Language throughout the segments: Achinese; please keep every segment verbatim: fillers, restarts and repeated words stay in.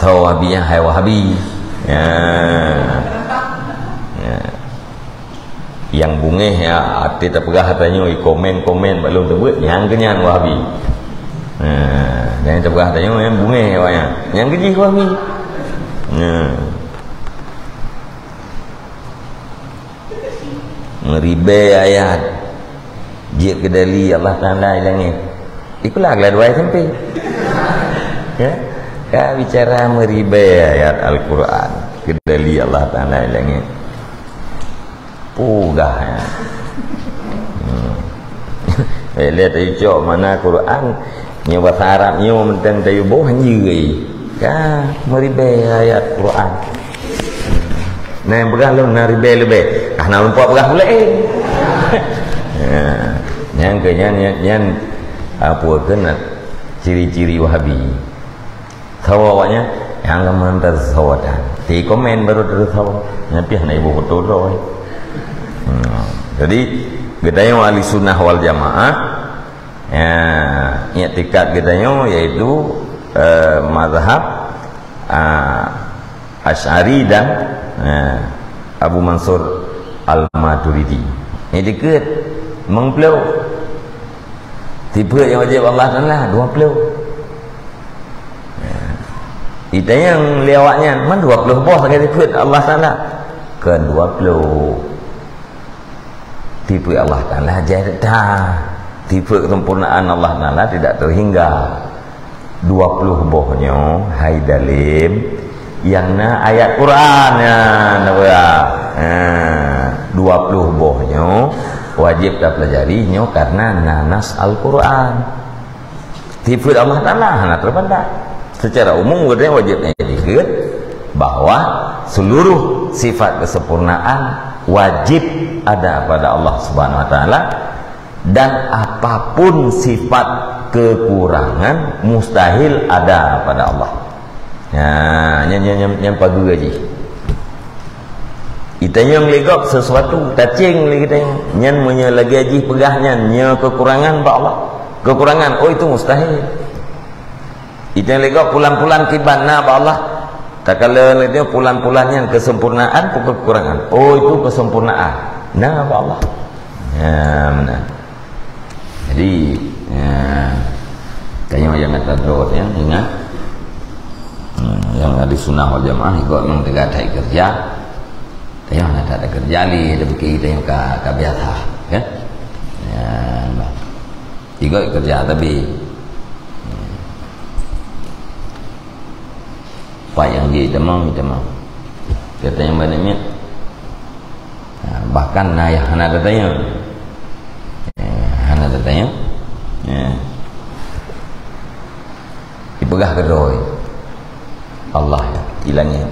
Tho Wahabi nyan hai Wahabi. Ya. Ya. Nyang bungéh ya, até tapeugah tanyoe i komen-komen bak lôn teubuet, nyang keunyan Wahabi. Ha, nyang tapeugah tanyoe nyang bungéh awaknyan. Nyang keujih Wahabi. Ha. Meuribée ayat jeuet keu dali Allah Taala i langét. Ikula geula dua S M P. Ya? Ka bicara meuribée ayat Al-Quran keu dali Allah Taala i langét. Peugah, ya. Hmm. Eh, lé tayue cok makna Quran, nyoe basa Arab nyoe mantong tayue boh hanjeuet. Ka meuribée ayat Quran. Nah, nyang peugah lôn na ribée leubeh. Ka na lôn peugah ulée. Ya. Nyang keu nyan, nyan, nyan, apa keunan ciri-ciri Wahabi. Sawa awaknyan, nyang lam mantong sawa dan. Di komen baru terus sawa. Nyan pih na ibu foto droe. Hmm. Jadi, geutanyoe ahli sunnah wal jamaah, ya, iktikad geutanyoe yaitu, eh, mazhab, ah, Asy'ari dan, eh, Abu Mansur Al-Maturidi. Iktikad meuplôh. Sifeuet nyang wajéb Allah Taala dua ploh. Itanyong lé awaknyan, man dua ploh boh sagai sifeuet Allah Taala? Kon dua ploh. Sifeuet Allah Taala jai that. Sifeuet kesempurnaan Allah Taala tidak terhingga. Dua ploh boh nyoe hai dalem nyang na ayat Quran nyan, na peugah. Ha, dua ploh boh nyoe wajéb tapeulajari nyoe karena na nas Al-Quran. Sifeuet Allah Taala hana teubantah. Secara umum, geutanyoe wajéb iktikad bahwa seluruh sifat kesempurnaan wajib ada pada Allah Subhanahu Wa Taala, dan apapun sifat kekurangan mustahil ada pada Allah. Nah, nyan, nyan, nyan, nyan pageue jih. Itanyong lé gob sesuatu, tacéng lé geutanyoe. Nyan meunyoe lagée jih peugah nyan, nyoe kekurangan bak Allah. Kekurangan, oh, itu mustahil. Itanyong lé gob pulan-pulan kiban na bak Allah. Takalon lé nyoe pulan-pulan nyan kesempurnaan bukan kekurangan. Oh, itu kesempurnaan. Na bak Allah. Ya, benar. Jadi, ya, tanyoe nyang ata droe, ya, ingat. Hmm, nyang ahli sunnah wal jamaah, ikot memang teuga that keureuja. Tanyoe hana that keureuja lé, tapi tanyoe ka, ka biasa, ya. Ya, bah. Ikot keureuja, tapi, hmm. Pat nyang jeuet tamong, tamong. Geutanyoe banyak miet. Ha, bahkan na nyang hana tatanyong. Eh, hana tatanyong. Eh. Ipeugah keudroe Allah di langét.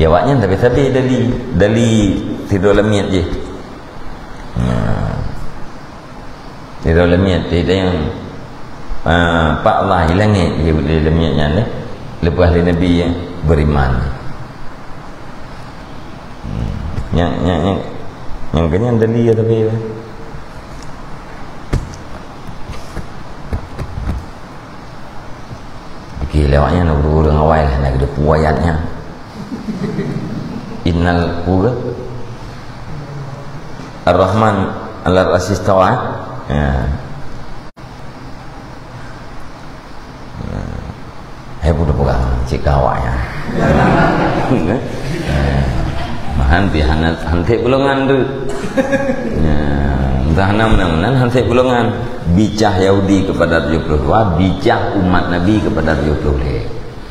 Ya, awaknyan tapi-tapi dali, dali sidroe lamiet jih. Nah. Di dalam miet, di dalam, ah, Pak Allah di langét, di, di dalam miet nyan deh. Lepas lé Nabi, ya, beriman. Hmm. Nyang, nyang, nyang, nyang keunyan dali ya, tapi, ya. Oke, lewatnya nak ureueng awai lah, nak ada puayatnya. Innal, peue? Ar-Rahman 'alal 'arsy istawa. Ya. Ya. Hai budak peugah cit kawak ya. Ya. Mahan pi hana hanté golongan tu. Ya, entah nam nam nan hanté golongan. Bicah Yahudi kepada tujuh puluh dua, bicah umat Nabi kepada tujuh puluh lhèe.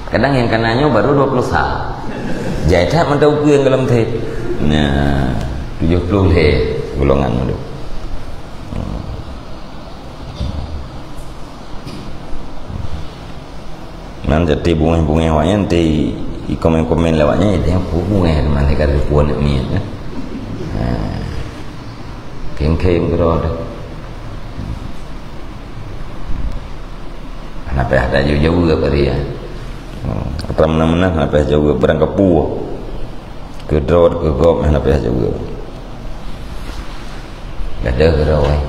Kadang nyang ka na nyoe baru dua puluh sa. Jai that mantong ukeue nyang goh lom thèe. Nah, tujoh ploh lhèe golongan tu. Nan jadi bungéh-bungéh awaknyan, di komen-komen lewatnya, itu yang bungéh teman, di kata puan ni, ya. Nah, keng-keng keudroe tu. Hana payah tajaweueb bak dia. Hmm, atra meunan-meunan hana payah jaweueb barang kapeue. Keu droe, keu gob hana payah jaweueb. Gadoh keudroe, eh.